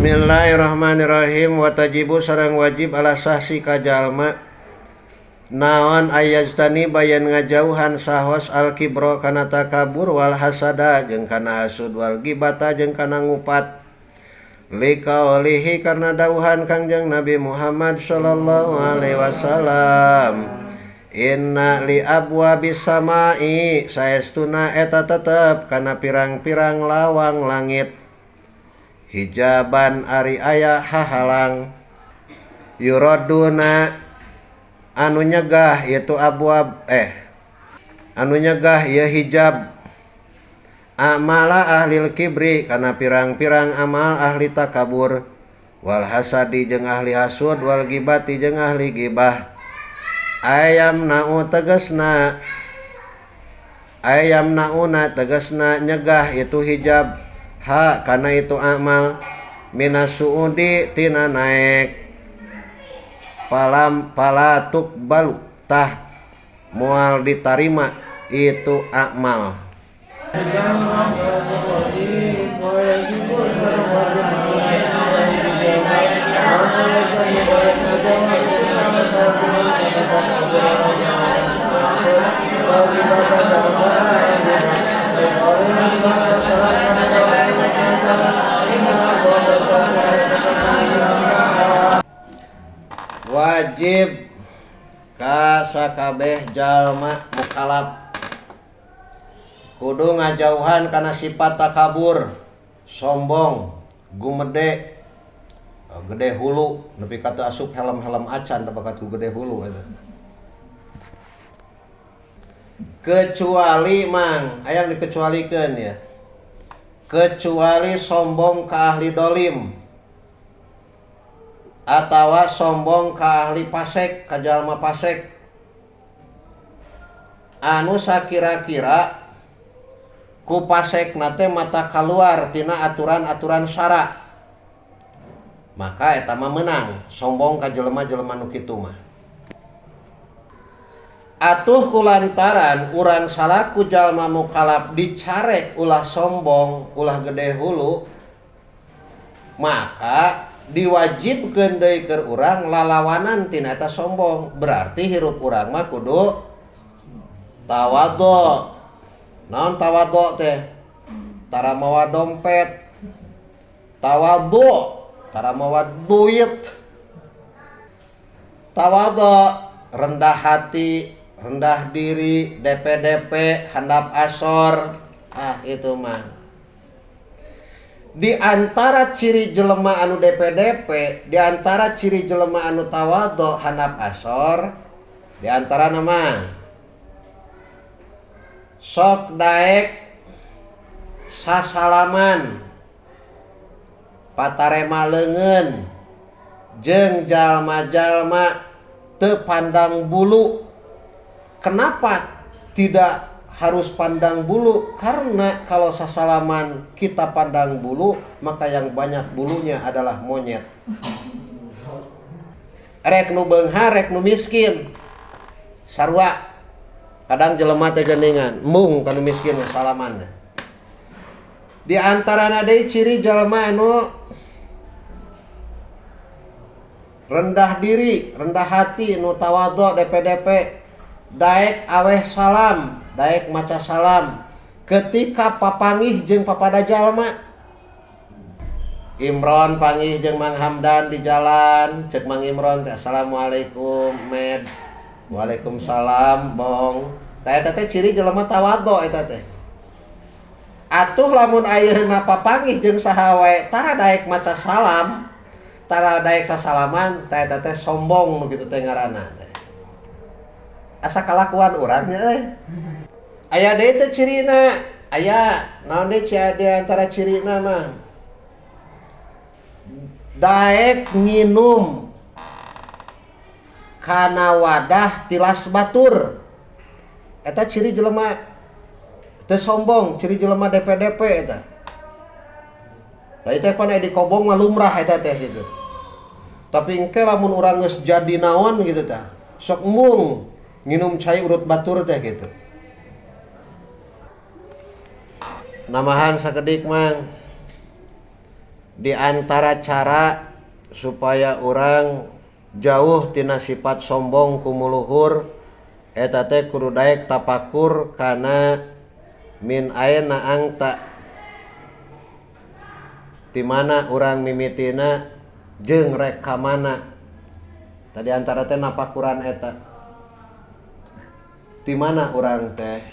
Bismillahirrahmanirrahim. Wa tajibu sareng wajib ala sahsi ka jalma naon ayajtani bayan ngajauhan sahos al kibra kana takabur wal hasada jeung kana hasud wal gibata jeung kana ngupat liqaulihi karena dauhan Kangjeng Nabi Muhammad sallallahu alaihi wasallam inna li abwabis samai saestuna eta tetep kana pirang-pirang lawang langit hijaban ari aya hahalang yuraduna anu nyegah yaitu abwab anu nyegah ieu hijab amala ahlil kibri kana pirang-pirang amal ahli takabur wal hasadi jeung ahli hasud wal gibati jeung ahli gibah ayam na'u tegasna ayam na'una tegasna nyegah itu hijab ha kana itu amal minas suudi tina naek palam palatuk balu tah moal ditarima itu amal. Wajib ka sakabeh jalma mukalaf kudu ngajauhan kana sifat takabur, sombong, gumede, gede hulu, nepi ka teu asup helm-helm acan teu bakat ku gede hulu eta. Kecuali mang, aya dikecualikeun ya. Kecuali sombong ka ahli dolim atawa sombong ka ahli pasek, ka jalma pasek anu sakira-kira ku pasekna teh mata kaluar tina aturan-aturan syara, maka eta mah meunang sombong ka jelema-jelema nu kitu mah. Atuh kulantaran urang salaku jalma mukalaf dicarek ulah sombong, ulah gede hulu, maka diwajibkeun deui keur urang lalawanan tina eta sombong. Berarti hirup urang mah kudu tawadhu. Naon tawadhu teh? Tara mawa dompet. Tawadhu tara mawa duit. Tawadhu rendah hati, rendah diri, DP-DP, handap asor. Ah itu mah. Di antara ciri jelema anu DP-DP, di antara ciri jelema anu tawadhu handap asor, di antara nama sok daek sasalaman patarema leungeun jeung jalma-jalma teu pandang bulu. Kenapa tidak harus pandang bulu? Karena kalau sasalaman kita pandang bulu, maka yang banyak bulunya adalah monyet. Rek nu beunghar, rek nu miskin sarua. Kadang jelema teh geuningan embung ka nu miskin salaman. Di antarana deui ciri jelema anu rendah diri, rendah hati, nu tawadhu DP-DP, daek aweh salam, daek maca salam ketika papangih jeung papada jalma. Imron panggih jeung Mang Hamdan di jalan, cek Mang Imron teh assalamualaikum med, waalaikumsalam bong. Tah eta teh ciri jelema tawadhu eta teh. Atuh lamun ayeuna papangih jeung saha wae tara daek maca salam, tara daek sasalaman, tah eta teh sombong nu kitu teh ngaranna teh. Asa kalakuan urang nya euy. Aya deui teh cirina, aya naon deui di antara cirina mah. Daek nginum kana wadah tilas batur. Eta ciri jelema teu sombong, ciri jelema DP-DP eta. Tah teh pan di kobong mah lumrah eta teh gitu. Tapi engke lamun urang geus jadi naon gitu tah, sok embung nginum cai urut batur teh gitu. Namahan sakedik mang. Di antara cara supaya orang jauh tina sifat sombong kumuluhur eta teh kudu daek tapakur kana min aina angta, di mana urang mimitina jeung rek ka mana. Tadi antara teh napakuran eta di mana urang teh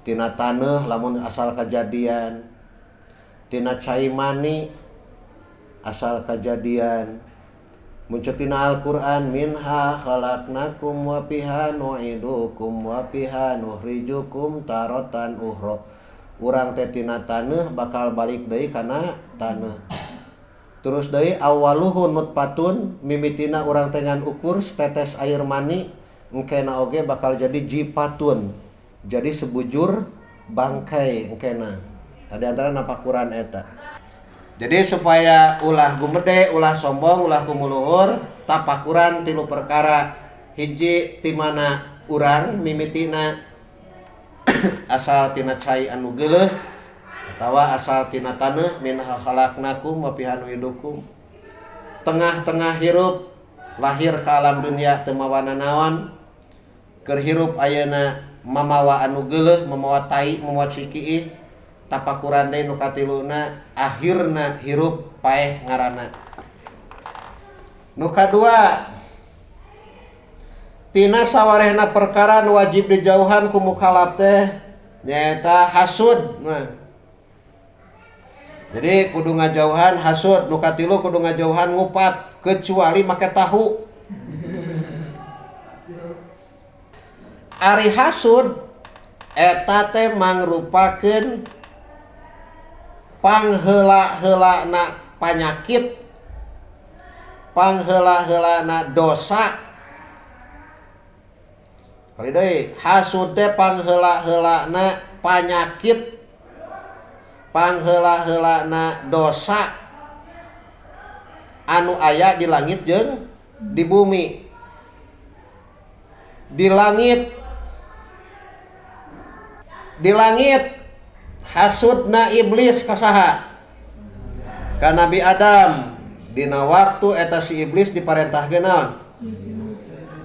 tina taneuh lamun asal kejadian, tina cai mani asal kejadian. Muncul tina Al-Qur'an minha khalaqnakum wa fiha nu'idukum wa fiha nukhrijukum taratan ukhra. Urang teh tina taneuh bakal balik deui kana taneuh. Terus deui awaluhu nutfatun, mimitina urang teh ngan ukur setetes air mani, engkena oge bakal jadi jipatun. Jadi sebujur bangkai engkena. Tadi antara napakuran eta. Jadi supaya ulah gumede, ulah sombong, ulah kumuluhur, tapakuran tilu perkara. Hiji ti mana urang mimitina asal tina cai anu geuleuh atawa asal tina taneuh minha khalaqnakum wa fiha nu'idukum. Tengah-tengah hirup lahir ka alam dunia teu mawa nanaon, keur hirup ayeuna mamawa anu geuleuh, mamawa tai, mamawa cikiih. Tapakuran deui nu katiluna akhirna hirup paeh ngaranna. Nu kadua tina sawarehna perkara nu wajib dijauhan ku mukallaf teh nyaeta hasud. Nah, jadi kudu ngajauhan hasud. Nu katilu kudu ngajauhan ngupat kecuali make tahu. Ari hasud eta teh mangrupakeun pangheula-heulana panyakit, pangheula-heulana dosa. Kali deui, hasud teh pangheula-heulana panyakit, pangheula-heulana dosa anu aya di langit jeung di bumi. Di langit hasudna iblis kasaha? Ka Nabi Adam. Dina waktu eta si iblis diparentahkeun naon?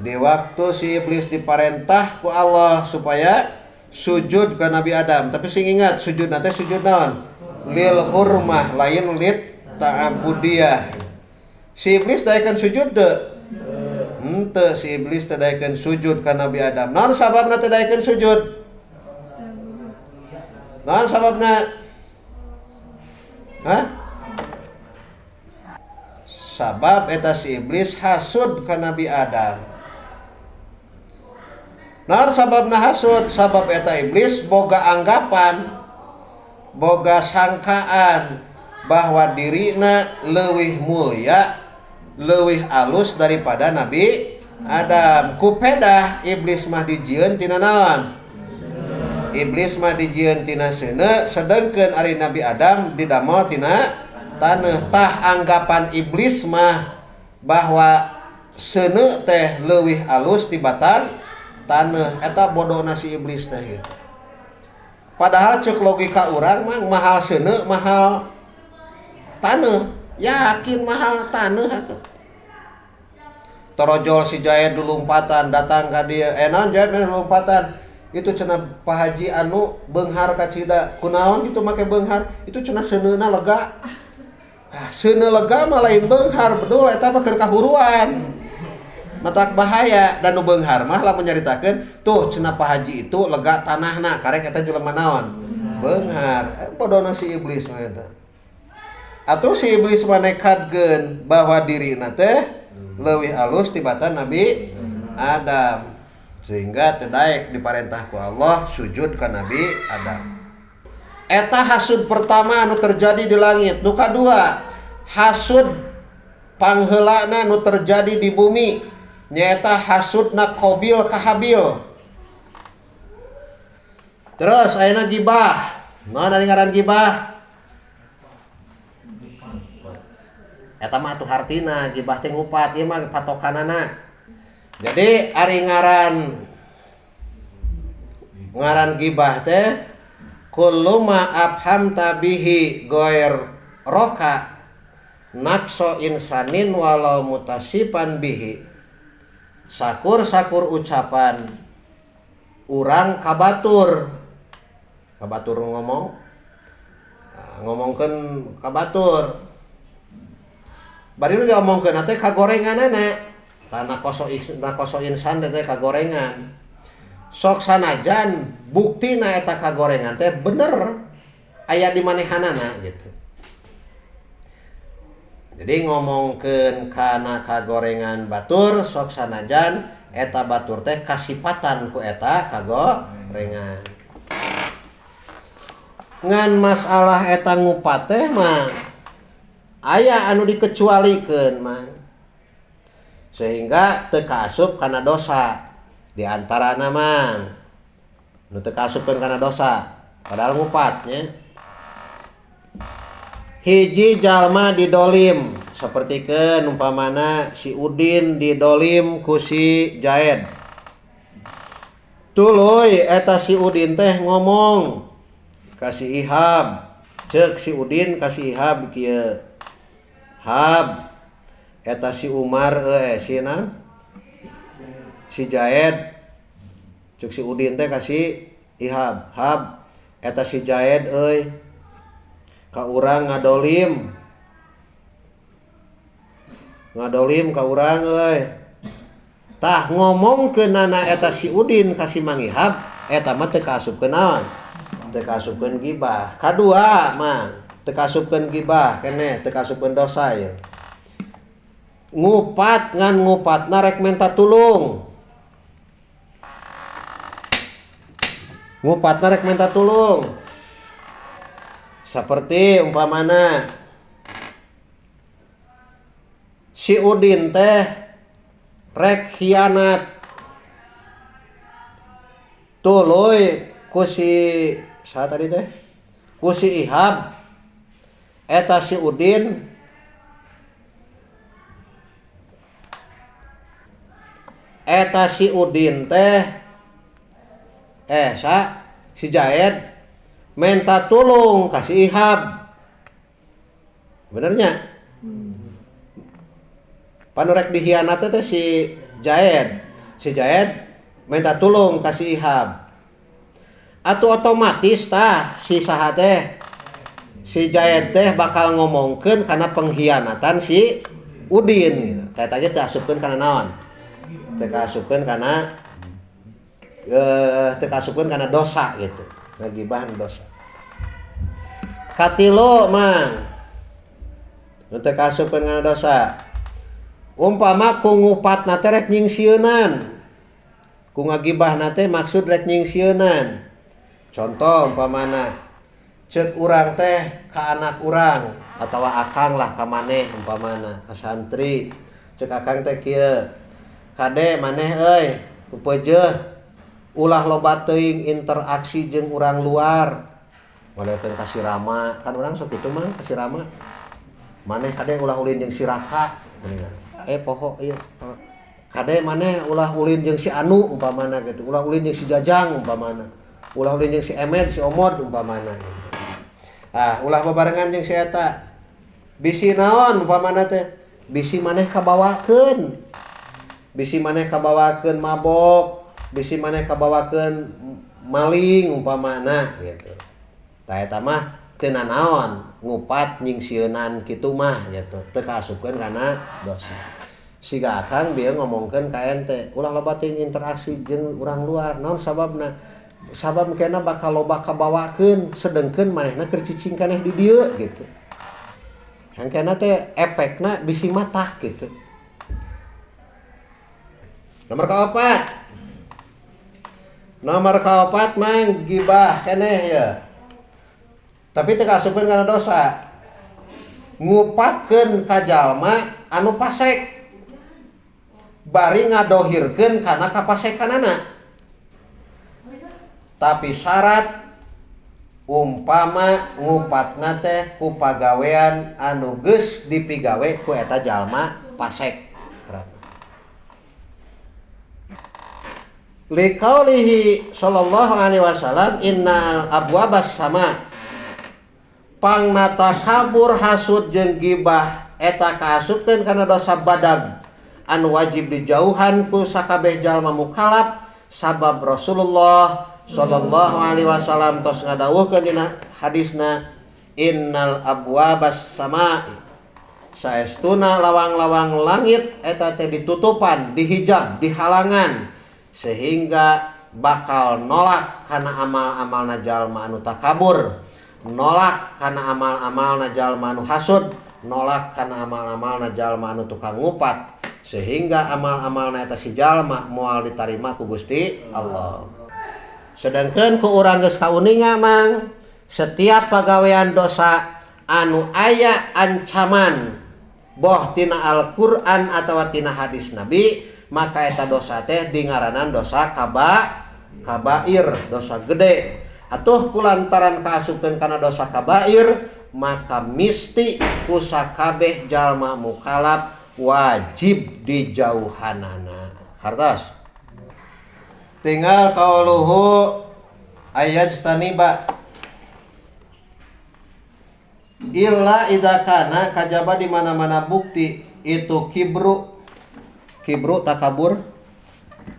Di waktu si iblis diparentah ku Allah supaya sujud ka Nabi Adam. Tapi sing ingat sujudna teh sujud naon? Lil hurmah, lain lit ta'abudiyah. Si iblis daekeun sujud teu? Henteu, si iblis teu daekeun sujud ka Nabi Adam. Naon sababna teu daekeun sujud? Naon sababna? Hah? Sabab eta si iblis hasud ka Nabi Adam. Naon sababna hasud? Sabab eta iblis boga anggapan, boga sangkaan bahwa dirina leuwih mulia, leuwih alus daripada Nabi Adam. Kupedah iblis mah dijieun tina naon? Iblis mah dijieun tina seuneu, sedengkeun ari Nabi Adam didamel tina taneuh. Tah anggapan iblis mah bahwa seuneu teh leuwih alus tibatan taneuh. Eta bodona si iblis teh gitu. Padahal ceuk logika urang mah mahal seuneu mahal taneuh, yakin mahal taneuh atuh. Torojol si Jaed dulumpatan datang ka dieu, naon Jaed lompatan? Itu cenah Pak Haji anu beunghar kacida. Kunaon gitu make beunghar? Itu cenah seuneuna lega. Ah, seuneu lega mah lain beunghar, bedul eta mah keur kahuruan. Matak bahaya dan nu beunghar mah lamun nyaritakeun, tuh cenah Pak Haji itu lega tanahna, karek eta jelema naon? Beunghar. Bodona si iblis mah eta. Atuh si iblis mah nekadkeun bahwa dirina teh leuwih alus tibatan Nabi Adam. Sehingga teu daek diparentah ku Allah sujud ka Nabi Adam. Eta hasud pertama anu terjadi di langit. Nu kadua, hasud pangheulana nu terjadi di bumi nyaeta hasudna Qabil ka Habil. Terus ayeuna gibah. Naon ari ngaran gibah? Eta mah atuh hartina gibah teh ngupat, ieu mah patokanana. Jadi ari ngaran gibah teh kullu ma afhamta bihi ghair roka nakso insanin walau mutasipan bihi, sakur-sakur ucapan urang kabatur, kabatur ngomong, ngomongkeun kabatur, bari nu diomongkeun teh kagorenganana, tah nakoso insan teh kagorengan. Sok sanajan buktina eta kagorengan teh bener aya di manehanana gitu. Jadi ngomongkeun kana kagorengan batur sok sanajan eta batur teh kasipatan ku eta kagorengan. Ngan masalah eta ngupat teh mah aya anu dikecualikeun mah, sehingga teu kaasup kana dosa. Di antarana mah nu teu kaasupkeun kana dosa padahal ngupat nya. Hiji jalma didolim, sapertikeun umpamana si Udin didolim ku si Jaed. Tuluy eta si Udin teh ngomong ka si Ihab, ceuk si Udin ka si Ihab kieu, Hab, eta si Umar si naon? Si Jaed. Ceuk si Udin teh ka si Ihab, Hab, eta si Jaed euy ka urang ngadolim. Ngadolim ka urang euy. Tah ngomongkeunana eta si Udin ka si Mang Ihab, eta mah teu kaasupkeun naon? Teu kaasupkeun gibah. Kadua mah teu kaasupkeun gibah keneh, teu kaasupkeun dosa ieu. Ngupat ngan ngupatna rek menta tulung. Ngupatna rek menta tulung. Seperti umpamana si Udin teh rek hianat, tuluy ku si saha tadi teh, ku si Ihab, eta si Udin eta si Udin teh sa si Jaed minta tulung ka si Ihab. Benernya? Panu rek dihianat teh si Jaed. Si Jaed minta tulung ka si Ihab. Atuh otomatis tah si saha teh, si Jaed teh bakal ngomongkeun kana pengkhianatan si Udin gitu. Tah eta ge teu asupkeun kana naon? Teu kaasupkeun kana teu kaasupkeun kana dosa gitu. Ngagibah dosa. Katilu mang nu teu kaasupkeun kana dosa. Umpama ku ngupatna teh rek nyingsieunan. Ku ngagibahna teh maksud rek nyingsieunan. Contoh umpamana ceuk urang teh ka anak urang atawa akang lah ka maneh umpamana ka santri. Ceuk akang teh kieu. Kade maneh euy, pupeujeuh ulah loba teuing interaksi jeung urang luar. Modelkeun ka si Rama, kan urang sok kitu mah ka si Rama. Maneh kade ulah ulin jeung si Raka mendingan. Poho ieu. Kade maneh ulah ulin jeung si Anu umpamana gitu, ulah ulin jeung si Jajang umpamana. Ulah ulin jeung si Emed, si Omod umpamana gitu. Ah, ulah babarengan jeung si eta. Bisi naon umpamana teh? Bisi maneh kabawakeun. Bisi maneh kabawakeun mabok, bisi maneh kabawakeun maling umpamana gitu. Tah eta mah teu nanaon, ngupat nyingsieunan kitu mah gitu, teu kaasupkeun kana dosa. Siga akang bieu ngomongkeun ka ente, ulah loba teuing interaksi jeung urang luar, naon sababna? Sabab kena bakal loba kabawakeun, sedengkeun manehna keur cicing kaneh di dieu gitu. Hangkena teh efekna bisi matak gitu. Nomor kaopat. Nomor kaopat mang gibah keneh ya. Tapi teu kaasupkeun kana dosa. Ngupatkeun ka jalma anu pasek. Bari ngadohirkeun kana kapasekanana. Tapi syarat umpama ngupatna teh ku pagawean anu geus dipigawe ku eta jalma pasek. Liqaulihi sallallahu alaihi wasallam innal abwabas sama. Pangna takabur hasud jeung gibah eta kaasupkeun kana dosa badag anu wajib dijauhan ku sakabeh jalma mukallaf sabab Rasulullah sallallahu alaihi wasallam tos ngadawuhkeun dina hadisna innal abwabas sama'i saestuna lawang-lawang langit eta teh ditutupan, dihijab, dihalangan sehingga bakal nolak kana amal-amalna jalma anu takabur, nolak kana amal-amalna jalma anu hasud, nolak kana amal-amalna jalma anu tukang ngupat, sehingga amal-amalna eta si jalma moal ditarima ku Gusti Allah. Sedangkan ku urang geus kauninga mang, setiap pagawean dosa anu aya ancaman boh tina Al-Qur'an atawa tina hadis Nabi, maka eta dosa teh dingaranan dosa kabair, dosa gede. Atuh kulantaran kaasupkeun kana dosa kabair, maka misti ku sakabeh jalma mukallaf wajib dijauhanana. Hartos. Tinggal qauluhu ayajtaniba illa idza kana kajaba di mana-mana bukti itu kibru, kibru takabur,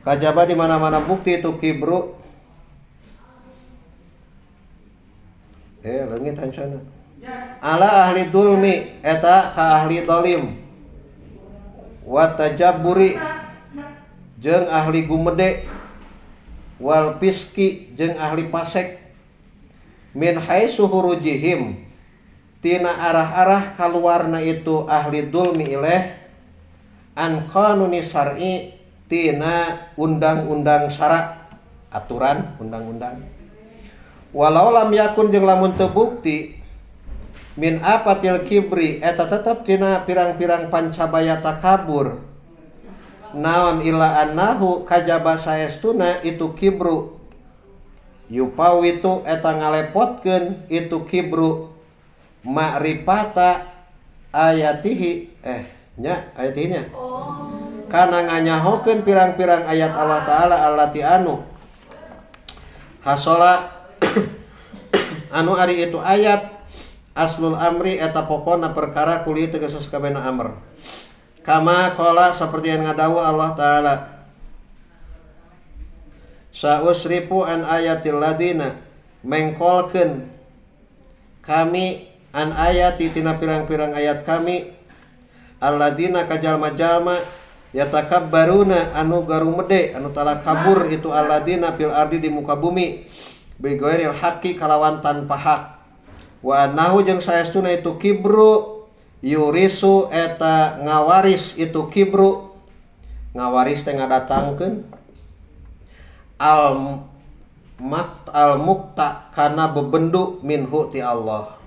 kajaba di mana-mana bukti itu kibru, leungit hancana ala ahli dulmi eta ka ahli dolim wa tajabburi jeung ahli gumede wal fiski jeung ahli pasek min haitsu hurujihim tina arah-arah kaluarna itu ahli dulmi ileh an qanuni syar'i tina undang-undang syara, aturan undang-undang, walau lam yakun jeung lamun teu bukti min apatil kibri eta tetep tina pirang-pirang pancabaya takabur naon illa annahu kajaba saestuna itu kibru yupawitu eta ngalepotkeun itu kibru ma'rifata ayatihi nya ayatihinya kana nganyahokeun pirang-pirang ayat Allah Ta'ala allati anu hasola anu ari itu ayat aslul amri eta pokona perkara kuli tegas sakabehna amr kama qala saperti yang ngadawuh Allah Ta'ala sausrifu an ayatil ladina mengkolkeun kami an ayati tina pirang-pirang ayat kami alladina kajalma-jalma yatakabbaruna anu garumede anu talakabur itu alladina fil ardi di muka bumi bighairil haqqi kalawan tanpa hak wa annahu jeung saestuna itu kibru yurisu eta ngawaris itu kibru ngawaris teh ngadatangkeun al mat al mukta kana bebendu minhu ti Allah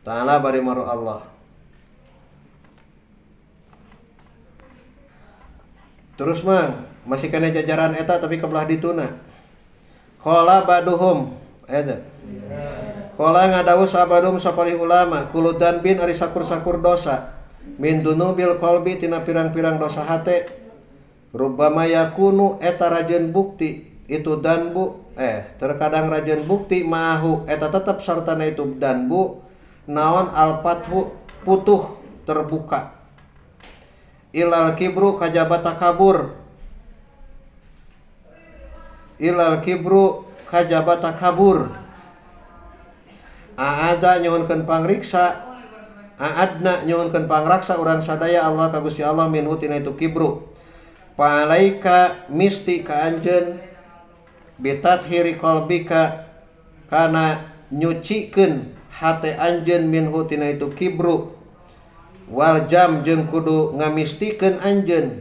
Ta'ala bari maru Allah. Terus mah masih kena jajaran eta tapi kebelah dituna. Qala ba'duhum eta. Qala ngadawu sabadum sapalih ulama kuludan bin ari sakur-sakur dosa min dunubil qalbi tina pirang-pirang dosa hate rubbama yakunu eta rajeun bukti itu danbu terkadang rajeun bukti mahu eta tetep sartana itu danbu naon al-fathu putuh terbuka ilal kibru kajaba takabur ilal kibru kajaba takabur aada nyuhunkeun pangriksa aadna nyuhunkeun pangraksa urang sadaya Allah ka Gusti Allah minhu tina itu kibru palaika misti ka anjeun bitathiri qalbika kana nyucikeun hate anjeun minhu tina itu kibru wal jam jeung kudu ngamistikeun anjeun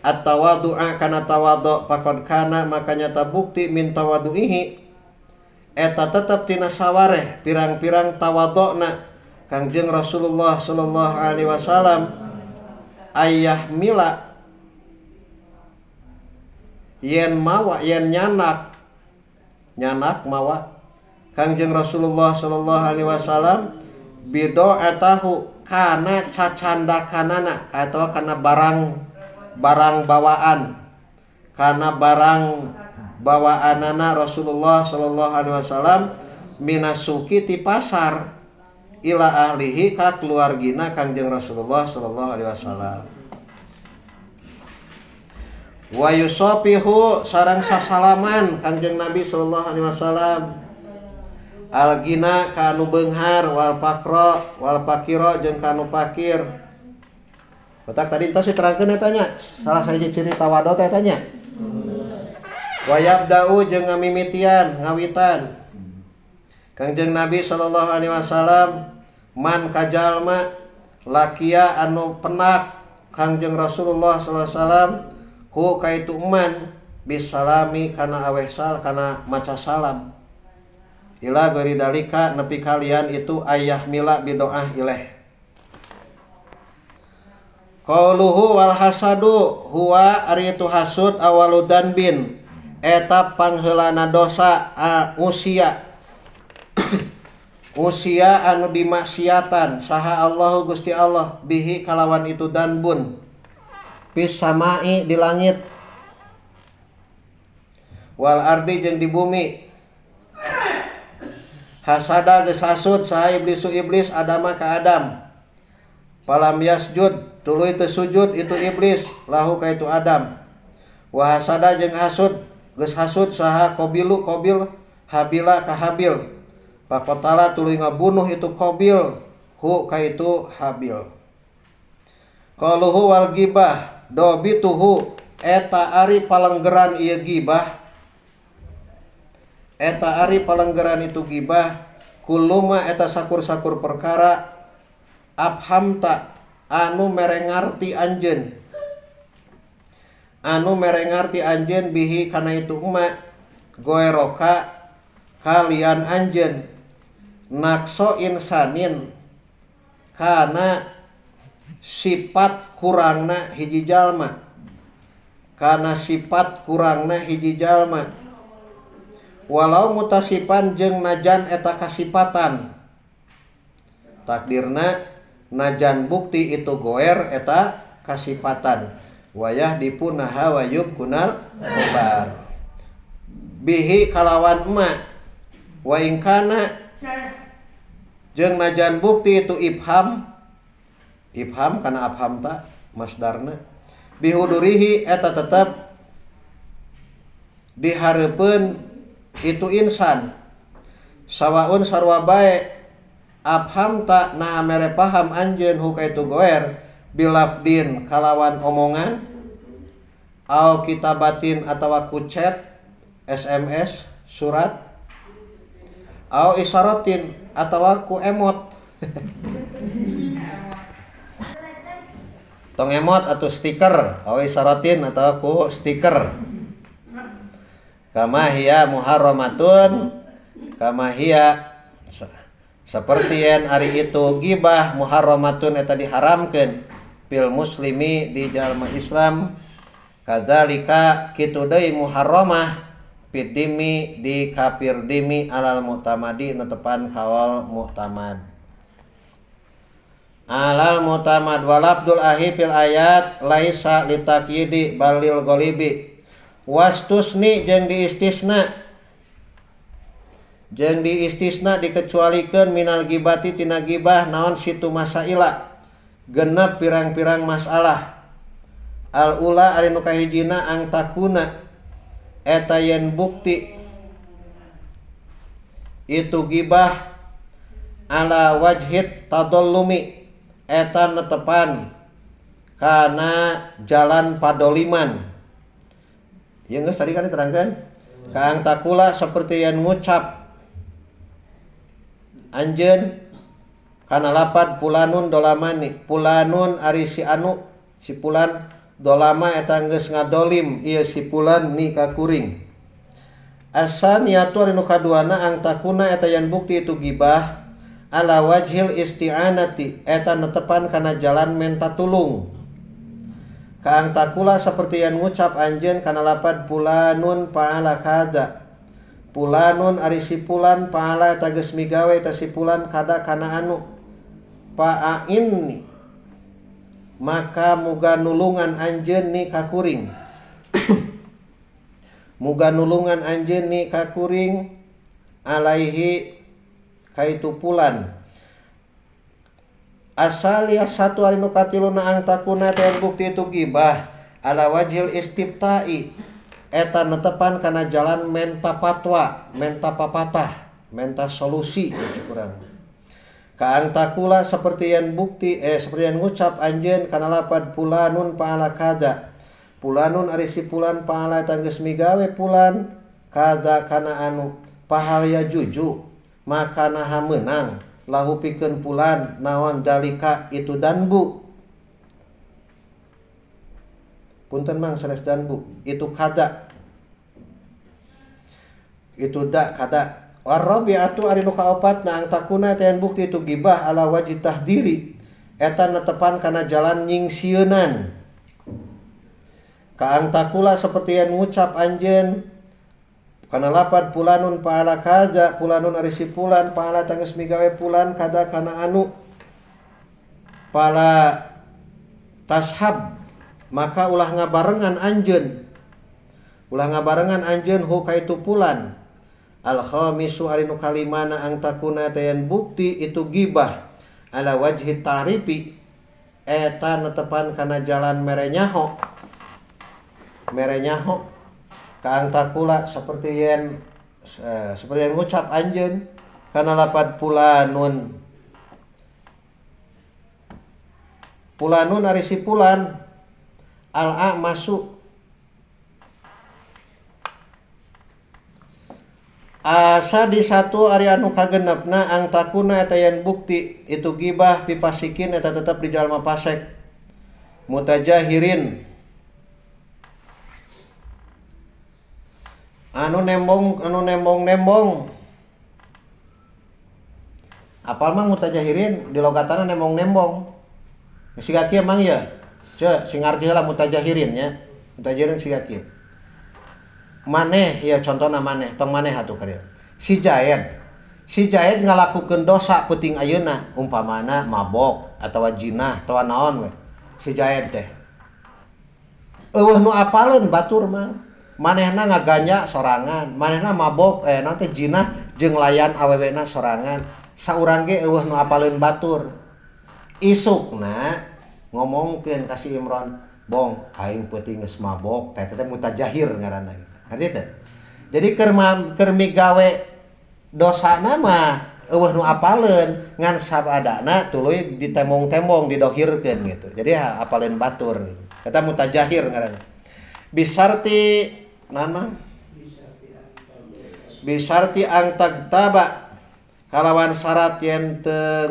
at-tawadu'a kana tawadhu faqad kana maka nyata bukti min tawadu'ihi eta tetep tina sawareh pirang-pirang tawadhu'na Kangjeng Rasulullah sallallahu alaihi wasallam ayah mila yen mawa yen nyanak nyanak mawa Kangjeng Rasulullah sallallahu alaihi wasallam bido'atahu kana cacandakanana atau kana barang barang bawaan kana barang bawaanana Rasulullah sallallahu alaihi wasallam Minasuki ti pasar ila ahlihi ka keluargina Kangjeng Rasulullah sallallahu alaihi wasallam. Wa yusafihu sareng sasalaman Kangjeng Nabi sallallahu alaihi wasallam. Algina ka anu beunghar wal pakro wal pakiro jeung ka anu pakir. Kotak tadi entos diterangkeun eta nya. Salah sahiji ciri tawadhu teh eta nya. Wa yabda'u jeung ngamimitian ngawitan. Kangjeng Nabi sallallahu alaihi wasallam man kajalma lakia anu penak Kangjeng Rasulullah sallallahu alaihi wasallam hu kaitu man bisalami kana aweh sal kana maca salam. Ila gori dalika nepi kalian itu ayah mila bidoah ileh. Qauluhu wal hasadu huwa ari itu hasud awalu danbin eta pangheulana dosa usia usia anu dimaksiatan saha Allahu Gusti Allah bihi kalawan itu danbun fis samai di langit wal ardi jeung di bumi. Hasada geus hasud saha iblisu iblis adama ka Adam. Falam yasjud tuluy teu sujud itu iblis lahu ka itu Adam. Wa hasada jeung hasud geus hasud saha Qabilu Qabil Habila ka Habil. Faqatala tuluy ngabunuh itu Qabil hu ka itu Habil. Qaluhu wal gibah dobituhu eta ari palenggeran ieu gibah. Eta ari palenggeran itu gibah kuluma eta sakur-sakur perkara abhamta anu mere ngarti anjeun anu mere ngarti anjeun bihi kana itu ma goeroka kalian anjeun nakso insanin kana sifat kurangna hiji jalma kana sifat kurangna hiji jalma walau mutasipan jeung najan eta kasipatan takdirna najan bukti itu goer eta kasipatan wayah dipunaha wayub kunal kobar bihi kalawan ma wa ingkana jeung najan bukti itu ibham ibham kana abham ta masdarna bihudurihi eta tetep dihareupeun itu insan sawaun sarwa bae abham ta nah mere paham anjeun huka itu goer bilafdin kalawan omongan au kitabatin atawa ku chat SMS surat au isaratin atawa ku emot tong emot atau stiker au isaratin atawa ku stiker kama hiya muharramatun kama hiya seperti yen ari itu gibah muharramatun eta diharamkeun fil muslimi di jalma Islam kadzalika kitu deui muharramah fid dimi di kafir dimi alal mu'tamadi netepan kaul mu'tamad alal mu'tamad walabdul ahi fil ayat laisa litakyidi balil ghalibi wastusni jeung diistisna dikecualikeun minal gibati tina gibah naon situ masaila genep pirang-pirang masalah al ula ari nu kahijina ang takuna eta yen bukti itu gibah ala wajhit tadallumi eta netepan kana jalan padoliman. Ya geus tadi kan diterangkan kaang takula seperti yang ngucap anjeun kana lapad pulanun dolamani pulanun ari si anu si pulan dolama eta geus ngadolim ieu si pulan ni ka kuring asaniyatu ari nu kaduana ang takuna eta yang bukti itu gibah ala wajhil isti'anati eta netepan kana jalan menta tulung kaang takula seperti yang ngucap anjeun kana lapad pulanun paala kaza pulanun ari si pulan paala eta geus migawe eta si pulan kada kana anu pa'ainni maka muga nulungan anjeun ni ka kuring muga nulungan anjeun ni ka kuring alaihi ka itu pulan. Asalia satu ari nu katiluna ang takuna teh bukti itu gibah ala wajhil istibta'i eta netepan kana jalan menta patwa, menta papatah, menta solusi gitu kurang. Kaang takula seperti yang bukti seperti yang ngucap anjeun kana lapad pulanun paala kada. Pulanun ari si pulan paala eta geus migawe pulan kada kana anu pahalya juju maka naha meunang lahu pikeun pulan naon dalika itu danbu. Punten mang sanes danbu itu kada. Itu da kada. Warrabi'atu ari nu kaopatna ang takuna teh bukti itu gibah ala wajhi tahdiri eta netepan kana jalan nyingsieunan. Kaang takula seperti yang ngucap anjeun kana lapad pulanun paala kaza pulanun ari si pulan paala tanggeus migawe pulan kada kana anu pala tashab maka ulah ngabarengan anjeun hu ka itu pulan. Al khamisu ari nu kalimana ang takuna teh bukti itu gibah ala wajhi ta'rifi eta netepan kana jalan mere nyaho kaang takula seperti yang ngucap anjeun kana lapad pulanun pulanun ari si pulan al a masuk asa di satu ari anu kagenepna ang takuna eta yen bukti itu gibah pipasikin eta tetep di jalma pasek mutajahirin anu nembong-nembong apal mah mutajahirin di logatana nembong-nembong siga kieu mang ya ceu sing ngarti heula mutajahirin nya mutajahirin siga kieu maneh ya contohna maneh tong maneh atuh ka dieu si Jaed ngalakukeun dosa peuting ayeuna umpamana mabok atawa jinah atawa naon we si Jaed teh eueuh nu apaleun batur mah manehna ngaganja sorangan manehna mabok naon teh jinah jeung layan awewena sorangan saurang ge eueuh nu apaleun batur isukna ngomongkeun ka si Imron bong aing peuting geus mabok teh teh mutajahir ngaranna gitu. Ngerti teh? Jadi keur migawe dosana mah eueuh nu apaleun ngan sabadana tuluy ditembong-tembong didohirkeun gitu. Jadi apaleun batur gitu. Eta mutajahir ngaranna. Bisarti naon mah? Bisarti ang tagtaba kalawan syarat yen teu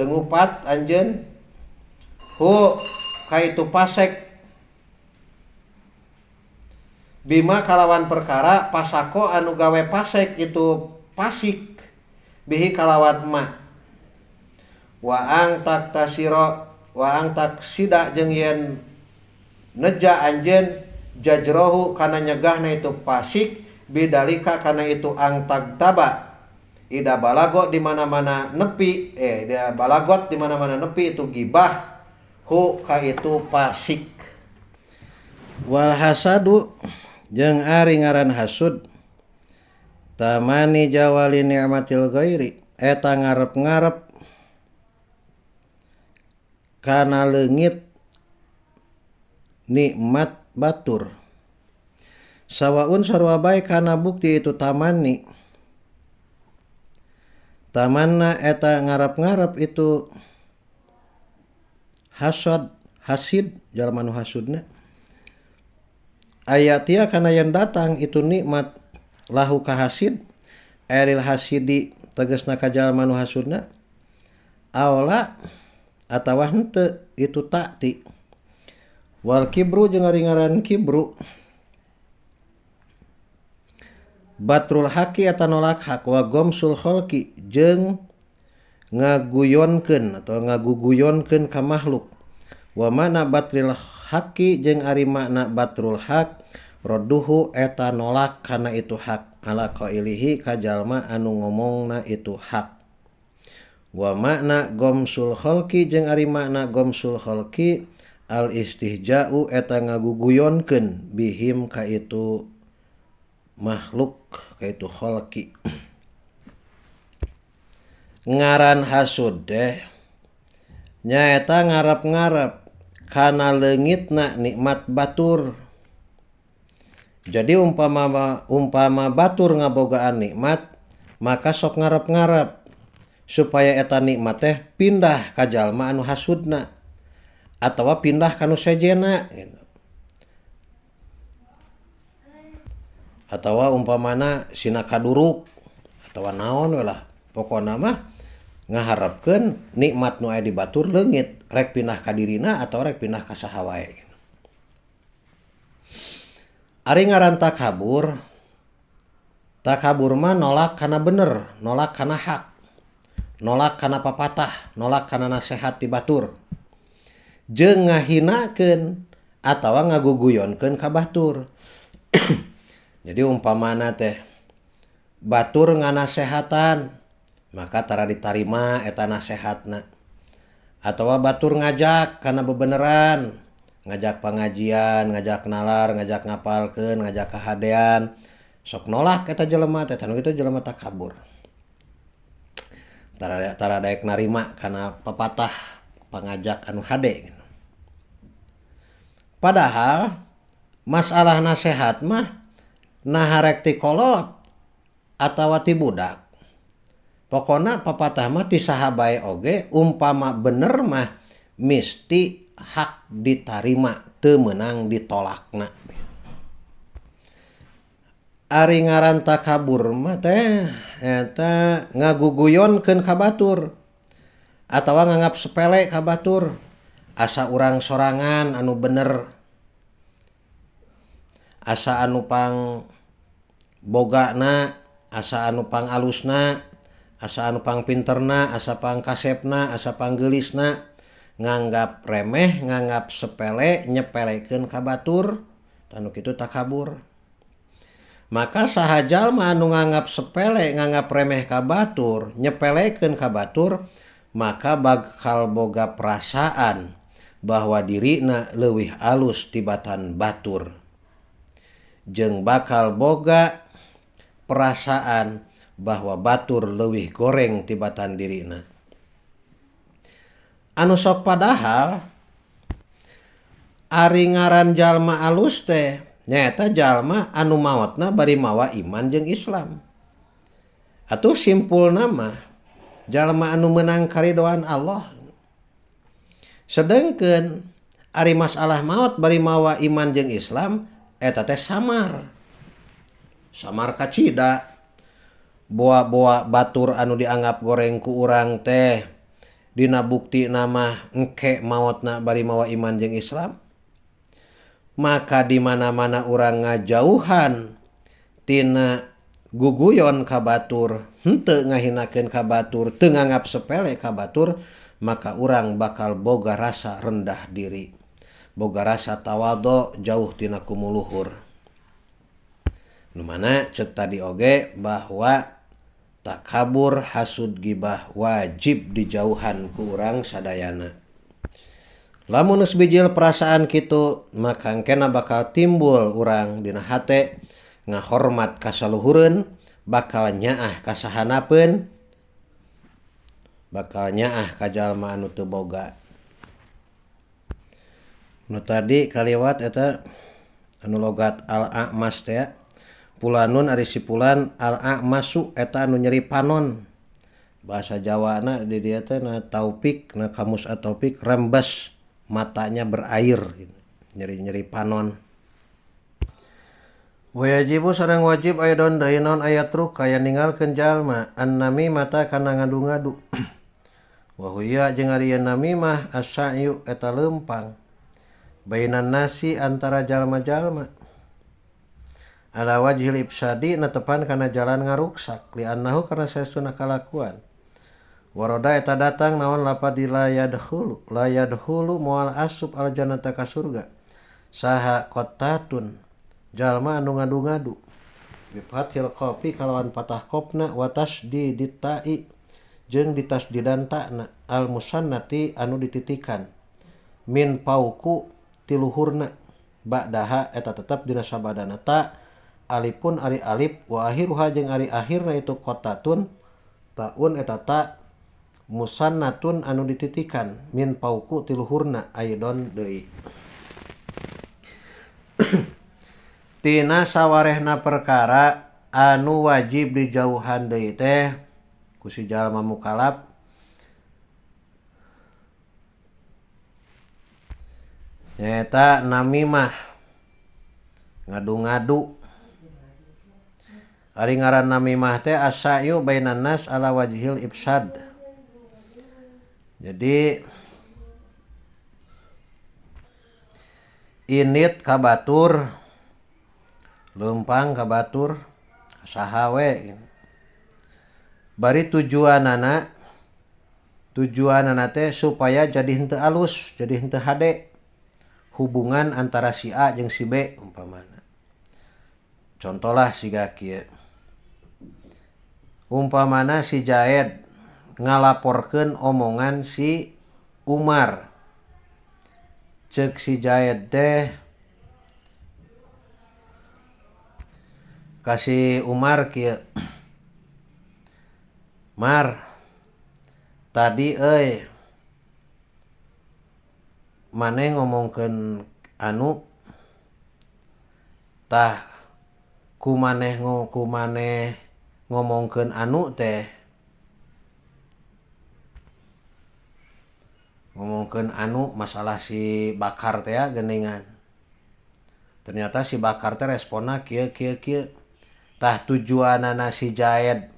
ngupat anjeun hu kaitu pasek bima kalawan perkara pasako anu gawe pasek itu pasik bihi kalawan mah wa ang tak tasiro wa ang tak sida jeung yen neja anjeun jajrohu kana nyegahna itu pasik bidalika kana itu ang tagtaba ida balagot di mana-mana nepi dia balagot di mana-mana nepi itu gibah hu ka itu pasik. Wal hasadu jeung ari ngaran hasud tamani jawali ni'matil ghairi eta ngarep-ngarep kana leungit nikmat batur sawaun sarua bae kana bukti itu tamani tamanna eta ngarep-ngarep itu hasad hasid jalma nu hasudna ayatia kana yang datang itu nikmat lahu ka hasid eril hasidi tegasna ka jalma nu hasudna awla atawa henteu itu takti wal kibru jeung ari ngaran kibru batrul haqi eta nolak hak wa gomsul khalqi jeung ngaguyonkeun atau ngaguguyonkeun ka makhluk wa mana batril haqi jeung ari makna batrul haq radduhu eta nolak kana itu hak ala qailihi ka jalma anu ngomongna itu hak wa makna gomsul khalqi jeung ari makna gomsul khalqi al istihja'u eta ngaguguyonkeun bihim ka itu makhluk ka itu khalqi. Ngaran hasud teh nyaeta ngarep-ngarep kana leungitna nikmat batur. Jadi umpama batur ngabogaan nikmat, maka sok ngarep-ngarep supaya eta nikmat teh pindah ka jalma anu hasudna atawa pindah ka nu sejena gitu. Atawa umpamana sina kaduruk atawa naon we lah, pokona mah ngaharepkeun nikmat nu aya di batur leungit, rek pindah ka dirina atawa rek pindah ka saha wae. Ari ngaran takabur, takabur mah nolak kana bener, nolak kana hak, nolak kana papatah, nolak kana nasehat ti batur, jeung ngahinakeun atawa ngaguguyonkeun ka batur. Jadi umpamana teh batur nganasehatan, maka tara ditarima eta nasehatna. Atawa batur ngajak kana bebeneran, ngajak pengajian, ngajak nalar, ngajak ngapalkeun, ngajak kahadean, sok nolak eta jelema teh, tanu kitu jelema takabur. Tara daek narima kana papatah pangajak anu hade. Padahal masalah nasehat mah naha rek ti kolot atawa ti budak. Pokona papatah mah ti saha bae oge, umpama bener mah misti hak ditarima, teu meunang ditolakna. Ari ngaran takabur mah teh eta ngaguguyonkeun ka batur atawa nganggap sepele ka batur, asa urang sorangan anu bener, asa anu pang bogana, asa anu pang alusna, asa anu pang pinterna, asa pang kasepna, asa pang geulisna, nganggap remeh, nganggap sepele, nyepelekeun ka batur, anu kitu takabur. Maka saha jalma anu nganggap sepele, nganggap remeh ka batur, nyepelekeun ka batur, maka bakal boga perasaan bahwa dirina leuwih alus tibatan batur. Jeung bakal boga perasaan bahwa batur leuwih goreng tibatan dirina. Anu sok padahal ari ngaran jalma alus teh nyaeta jalma anu maotna bari mawa iman jeung Islam. Atuh simpulna mah jalma anu meunang karidoan Allah. Sedengkeun ari masalah maot bari mawa iman jeung Islam eta teh samar. Samar kacida. Boa-boa batur anu dianggap goreng ku urang teh dina bukti nama engke maotna bari mawa iman jeung Islam. Maka di mana-mana urang ngajauhan tina guguyon ka batur, henteu ngahinakeun ka batur, teu nganggap sepele ka batur, maka urang bakal boga rasa rendah diri, boga rasa tawadhu jauh tina kumuluhur. Nu mana ceuk tadi oge bahwa takabur, hasud, gibah wajib dijauhan ku urang sadayana. Lamun geus bijil perasaan kitu, maka engkena bakal timbul urang dina hate ngahormat ka saluhureun, bakal nyaah ka sahanapeun, bakal nyaah ka jalma anu teu boga. Nu tadi kaliwat eta anu logat al-a'mas teh, pulanun ari si pulan al-a'masu eta anu nyeri panon. Bahasa Jawana di dieu teh na taufik, na kamus ataufik rembes, matanya berair gitu. Nyeri-nyeri panon. Wajibu sareng wajib aya don deui naon aya truk kaya ninggalkeun jalma annamimata kana ngadu-ngadu. Wa huya jeung ari namimah as-sa'yu eta leumpang bainan nasi antara jalma-jalma ala wajhil ifsadi netepan kana jalan ngaruksak li annahu kana saestuna kalakuan. Waroda eta datang naon lapad di la yadkhulu, la yadkhulu moal asup al jannata ka surga saha qattatun jalma anu ngadu-ngadu bi fathil qafi kalawan patah qafna wa tasdidit ta'i jeung ditasdidan ta'na al musannati anu dititikan min pauku tiluhurna ba'daha eta tetep dina sabadana ta alipun ari alif wa akhiruha jeung ari akhirna itu qattatun taun eta ta Musannatun anu dititikan min pauku tiluhurna aidon deui. Tina sawarehna perkara anu wajib dijauhan deui teh ku si jalma mukalaf nyaeta namimah, ngadu-ngadu. Ari ngaran namimah teh as-sa'yu bainan nas ala wajhil ifsad. Jadi init ka batur, leumpang ka batur, saha we. Bari tujuanana teh supaya jadi henteu alus, jadi henteu hade hubungan antara si A jeung si B umpamana. Contohlah siga kieu. Umpamana si Jaed ngalaporkeun omongan si Umar. Ceuk si Jaed teh ka si Umar kieu. Mar, tadi euy maneh ngomongkeun anu tah ku maneh ngomongkeun anu teh ngomongkeun anu masalah si Bakar teh geuningan. Ternyata si Bakar teh responna kieu kieu kieu. Tah tujuanana si Jaed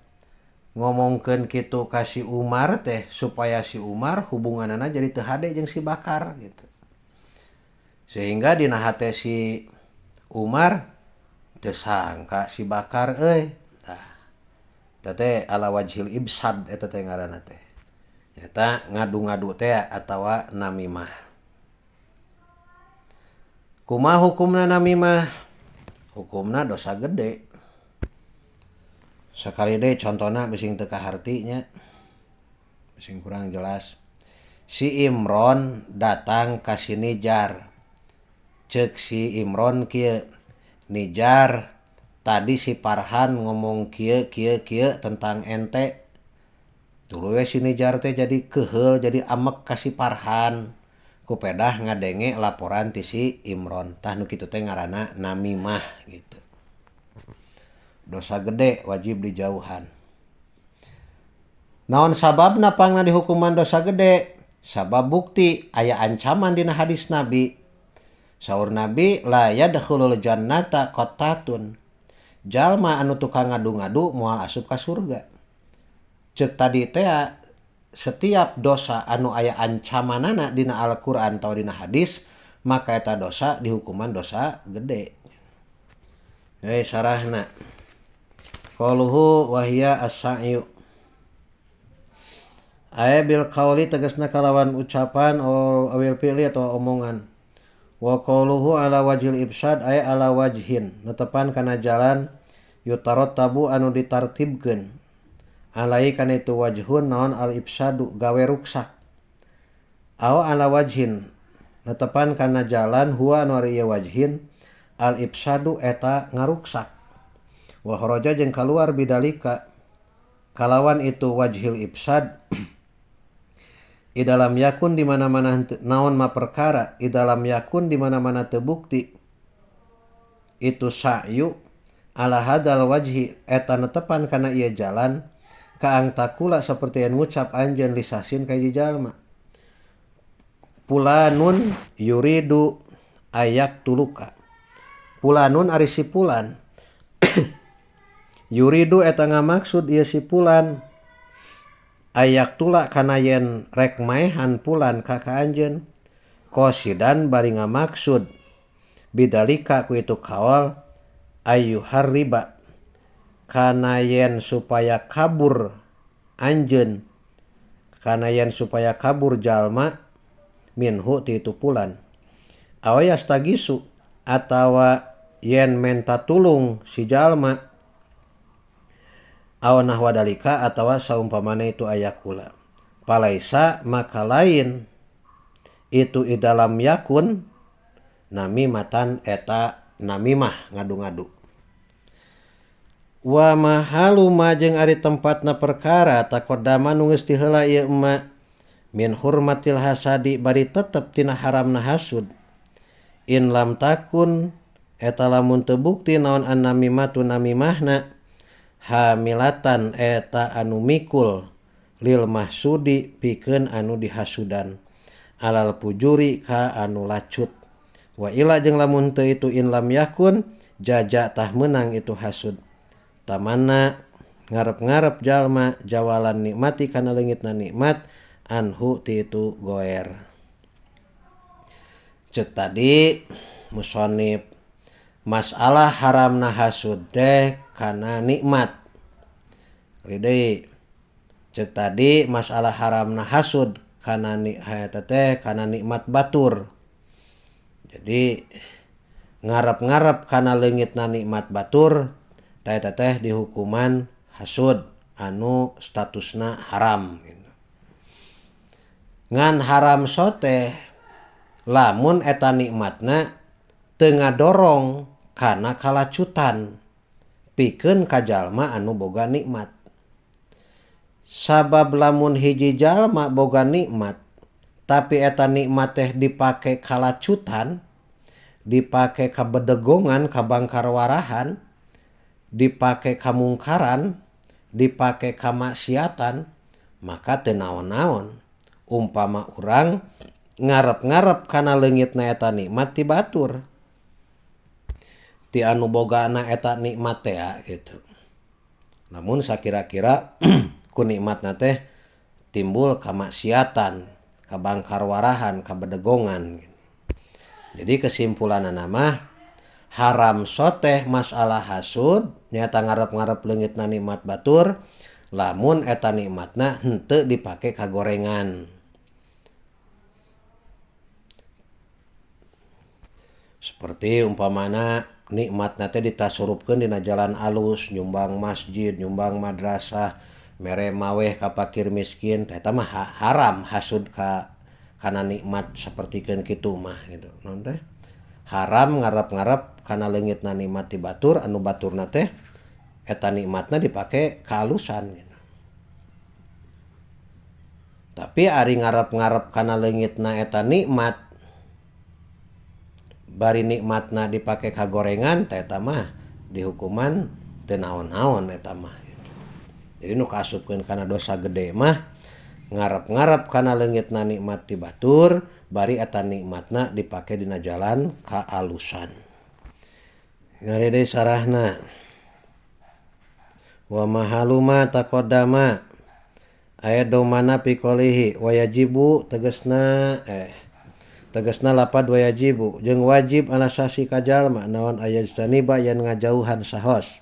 ngomongkeun kitu ka si Umar teh supaya si Umar hubunganana jadi teu hade jeung si Bakar gitu. Sehingga dina hate si Umar teu sangka si Bakar euy. Tah eta teh ala wajhil ibsad eta teh ngaranna teh. Eta ngadu-ngadu teh atawa namimah. Kumaha hukumna namimah? Hukumna dosa gede. Sakali deui contona bising teu kaharti nya. Bising kurang jelas. Si Imron datang ka si Nijar. Ceuk si Imron kieu, Nijar, tadi si Farhan ngomong kieu kieu kieu tentang ente. Tuluy si Nijar teh jadi keuheul, jadi amek ka si Farhan. Kupedah ngadenge laporan ti si Imron. Tah nu kitu teh ngaranna namimah gitu. Dosa gede wajib dijauhan. Naon sababna pangna dihukuman dosa gede? Sabab bukti aya ancaman dina hadis Nabi. Saur Nabi la yadkhulul jannata qattatun. Jalma anu tukang ngadu-ngadu moal asup ka surga. Ceuk tadi teh setiap dosa anu aya ancamanana dina Al-Qur'an atau dina hadis, maka eta dosa dihukuman dosa gede. Hei sarahna. Qaluhu wa hiya as-sa'yu. Aya bil qauli tegasna kalawan ucapan awil fi'li atau omongan. Wa qauluhu ala wajhil ifsad aya ala wajhin, netepan kana jalan yutarattabu anu ditartibkeun. Alai kana itu wajhun naon al ifsadu gawe ruksak. Aw ala wajhin netepan kana jalan huwa anu ari ieu wajhin al ifsadu eta ngaruksak. Wa kharaja jeung kaluar bidalika kalawan itu wajhil ifsad i dalam yakun di mana-mana naon ma perkara i dalam yakun di mana-mana teu bukti itu sa'yu ala hadal wajhi eta netepan kana ieu jalan kaang takula seperti yang ngucap anjeun lisasin ka hiji jalma pulanun yuridu ayak tuluka pulanun ari si pulan yuridu eta ngamaksud ieu si pulan ayak tula kana yen rek maehan pulan ka ka anjeun qasidan bari ngamaksud bidalika ku itu kaol ayyuharriba kana yen supaya kabur anjeun kana yen supaya kabur jalma minhu ti itu pulan aw yastagisu atawa yen menta tulung si jalma aw nahwa dalika atawa saumpamana itu ayakula palaisa maka lain itu i dalam yakun namimatan eta namimah ngadu-ngadu. Wa mahalu ma jeung ari tempatna perkara taqaddama nu geus tiheula ieu ma min hurmatil hasadi bari tetep tina haramna hasud. In lam takun eta lamun teu bukti naon annamimatu namimahna hamilatan eta anu mikul lil mahsudi pikeun anu dihasudan alal pujuri ka anu lacut. Wa ila jeung lamun teu itu in lam yakun jaja tah meunang itu hasud. Tamanna ngarep-ngarep jalma jawalan nikmati kana leungitna nikmat anhu ti itu goer. Ceuk tadi musonib masalah haramna hasud teh kana nikmat. Deui ceuk tadi masalah haramna hasud kana eta teh kana nikmat batur. Jadi ngarep-ngarep kana leungitna nikmat batur teh eta teh dihukuman hasud anu statusna haram gitu. Ngan haram soteh lamun eta nikmatna teu ngadorong kana kalacutan pikeun ka jalma anu boga nikmat. Sabab lamun hiji jalma boga nikmat tapi eta nikmat teh dipake kalacutan, dipake kabedegongan, kabangkarwarahan, dipake kamungkaran, dipake kamaksiatan, maka teu naon-naon. Umpama urang ngarep-ngarep kana leungitna eta nikmat ti batur, ti anu bogana eta nikmat teh gitu. Namun sakira-kira ku nikmatna teh timbul kamaksiatan, kabangkarwarahan, kabedegongan gitu. Jadi kesimpulanna mah haram soteh masalah hasud nyata ngarep-ngarep leungitna nikmat batur lamun eta nikmatna henteu dipake kagorengan. Seperti umpamana nikmatna teh ditasurupkeun dina jalan alus, nyumbang masjid, nyumbang madrasah, mere maweh ka fakir miskin, eta mah haram hasud ka kana nikmat sapertikeun kitu mah gitu. Naon teh? Haram ngarep-ngarep kana leungitna nikmat ti batur anu baturna teh eta nikmatna dipake kaalusan gitu. Tapi ari ngarep-ngarep kana leungitna eta nikmat bari nikmatna dipake kagorengan teh eta mah dihukuman teu naon-naon eta mah gitu. Jadi nu kaasupkeun kana dosa gede mah ngarep-ngarep kana leungitna nikmat ti batur bari eta nikmatna dipake dina jalan kaalusan. Ngari deui sarahna. Wa mahaluma taqaddama aya domana piqolihi wa yajibu tegasna tegasna lapad wa yajibu jeung wajib ala sasi ka jalma naon ayajtaniba yen ngajauhan sahos.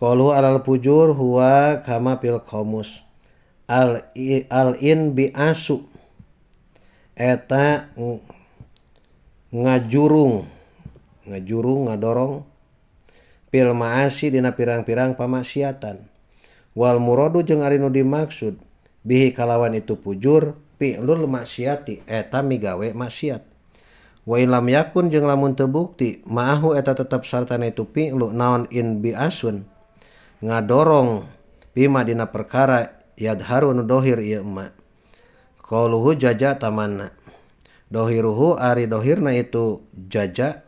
Qalu alal fujur huwa kama fil qamus al in biasu eta ngajurung ngadorong fil maasi dina pirang-pirang pamaksiatan. Wal muradu jeung ari nu dimaksud bihi kalawan itu fujur fi'lul maksiati eta migawe maksiat. Wa in lam yakun jeung lamun teu bukti ma'ahu eta tetep sartana itu fi'lu naon in biasun ngadorong bima dina perkara yadharu nu dohir ieu ma. Qauluhu jaja tamanna dohiruhu ari dohirna itu jaja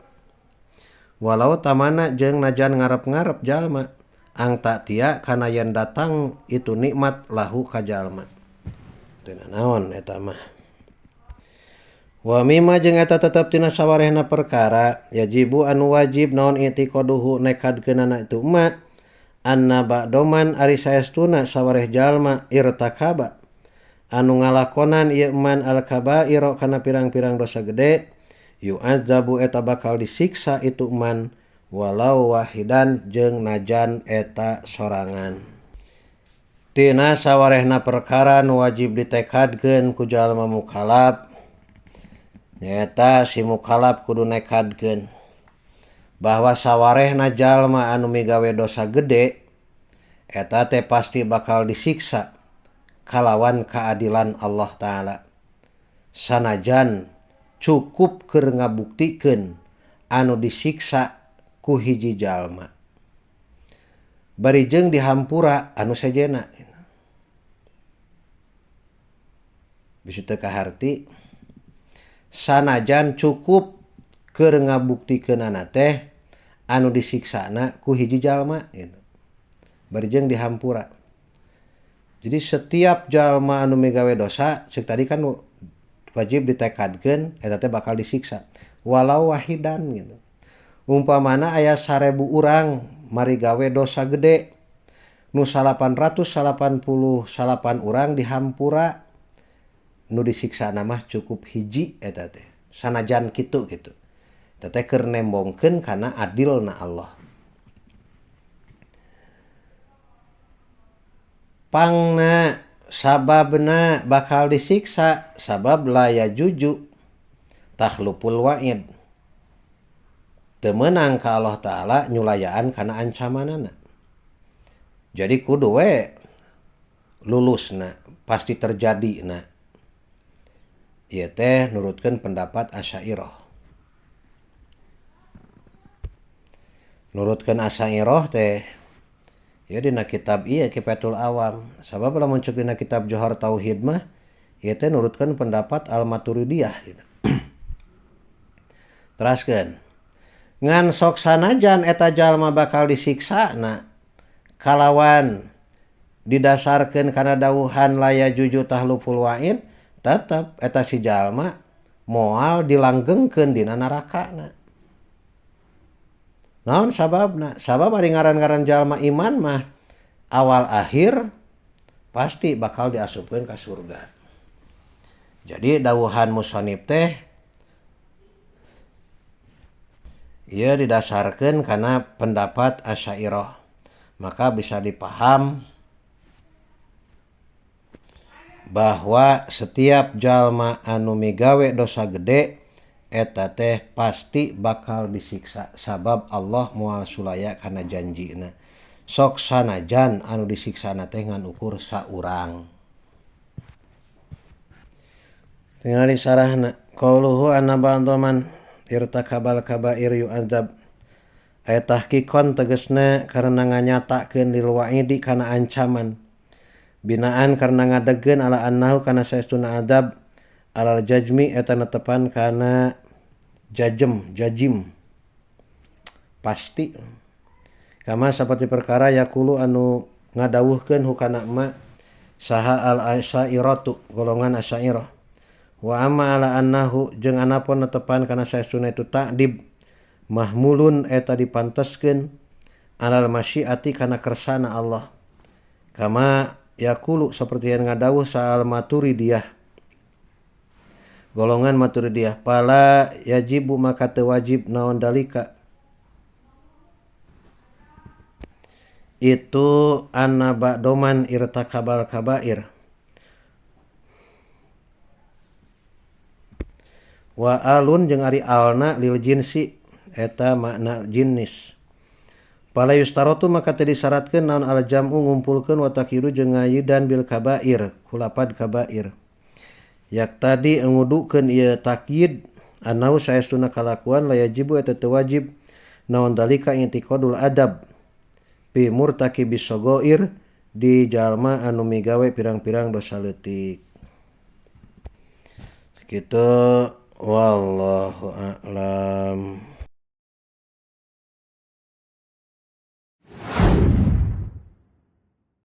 walau tamanna jeung najan ngarep-ngarep jalma ang ta'tia kana yen datang itu nikmat lahu ka jalma. Teu naon eta mah. Wa mimma jeung eta tetep tina sawarehna perkara yajibu anu wajib naon i'tiqaduhu nekadkeunana itu ma anna ba'doman ari saestuna sawareh jalma irtakaba anu ngalakonan ieu man al-kabaira kana pirang-pirang dosa gede yu'adzabu eta bakal disiksa itu man walau wahidan jeung najan eta sorangan. Tina sawarehna perkara nu wajib ditekadkeun ku jalma mukallaf nyaeta si mukallaf kudu nekadkeun bahwa sawarehna jalma anu migawe dosa gede eta teh pasti bakal disiksa kalawan keadilan Allah Ta'ala. Sanajan cukup keur ngabuktikeun anu disiksa ku hiji jalma. Bari jeung dihampura anu sejenna. Bisi teu kaharti sanajan cukup keur ngabuktikeunana teh anu disiksana ku hiji jalma gitu. Bari jeung dihampura. Jadi setiap jalma anu migawe dosa ceuk tadi kan wajib ditekadkeun eta teh bakal disiksa walau wahidan gitu. Umpamana aya 1000 urang mari gawe dosa gede nu 888 urang dihampura nu disiksa mah cukup hiji eta teh sanajan kitu gitu. Eta teh keur nembongkeun kana adilna Allah. Pangna sababna bakal disiksa sabab la yajuju takhlupul wa'id. Teu meunang ka Allah Ta'ala nyulayaan kana ancamanana. Jadi kudu we lulusna pasti terjadina. Ieu teh nurutkeun pendapat Asy'ariyah. Nurutkeun Asy'ariyah teh ieu dina kitab ieu Kifayatul Awam. Sabab lamun ceuk dina kitab Johar Tauhid mah ieu teh nurutkeun pendapat Al-Maturidiyah gitu. Teraskeun. Ngan sok sanajan eta jalma bakal disiksana kalawan didasarkeun kana dawuhan la yajuju tahluful wa'id, tetep eta si jalma moal dilanggengkeun dina narakana. Naon sababna? Sabab ari ngaran-ngaran jalma iman mah awal akhir pasti bakal diasupkeun ka surga. Jadi dawuhan musonib teh ieu didasarkeun kana pendapat Asy'ariyah. Maka bisa dipaham bahwa setiap jalma anu migawe dosa gede eta teh pasti bakal disiksa sabab Allah moal sulaya kana janjina. Sok sanajan anu disiksana teh ngan ukur saurang. Tingali sarahna qauluhu anna ba'dhaman irtakabal kabair yu'adzab aya tahqiqon tegasna karena nganyatakeun lil wa'idi kana ancaman binaan karena ngadegeun ala annahu kana saestuna adab alal jajmi eta netepan kana jajem jajim pasti kama saperti perkara yaqulu anu ngadawuhkeun hukana ma saha al asy'ariyatu golongan asy'ariyah wa amma ala annahu jeung anapun netepan kana saestuna itu ta'dib mahmulun eta dipanteskeun alal masyiati kana kersana Allah kama yaqulu saperti yang ngadawuh saal maturidiyah golongan maturidiyah pala yajibu maka teu wajib naon dalika itu anna ba'doman irtakabal kabair wa alun jeung ari alna lil jinsi eta makna jinis pala yustarotu maka teu disyaratkeun naon al jam'u ngumpulkeun wa takiru jeung ngayidan bil kabair kulapad kabair yak tadi ngudukeun ieu takyid anau saestuna kalakuan la yajibu eta teu wajib naon dalika intiqadul adab bi murtakibis sogoir di jalma anu migawe pirang-pirang dosa leutik kitu. Wallahu a'lam.